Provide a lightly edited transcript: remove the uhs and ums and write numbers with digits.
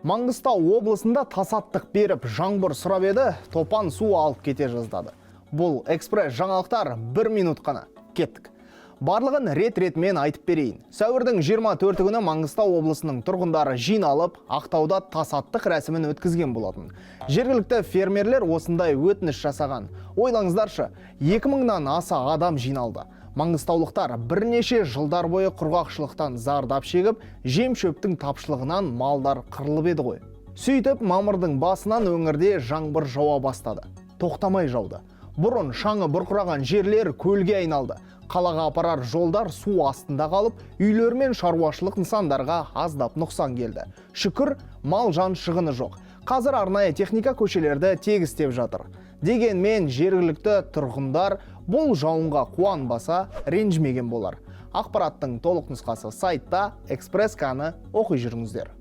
Маңғыстау облысында тасаттық беріп, жаңбыр сұрап еді, топан су алып кете жаздады. Бұл экспресс жаңалықтар, бір минут қана. Кеттік. Барлығын рет-ретімен айтып берейін. Сәуірдің 24 күні Маңғыстау облысының тұрғындары жиналып, Ақтауда тасаттық рәсімін өткізген болатын. Жергілікті фермерлер осындай өтініш жасаған. Ойлаңыздаршы, 2000-нан аса адам жиналды. Маңғыстаулықтар бірнеше жылдар бойы құрғақшылықтан зардап шегіп, жем шөптің тапшылығынан малдар қырылып еді ғой. Сөйтіп, мамырдың басынан өңірде жаңбыр жауа бастады. Тоқтамай жауды. Бұрын шаңы бұрқыраған жерлер көлге айналды. Қалаға апарар жолдар су астында қалып, үйлер мен шаруашылық нысандарға аздап нұқсан келді. Шүкір, мал жан шығыны жоқ. Қазір арнайы техника көшелерді тегістеп жатыр. Дегенмен жергілікті тұрғындар бұл жауынға қуанбаса, ренжімеген болар. Ақпараттың толық нұсқасы сайтта, экспресс-каны оқи жүріңіздер.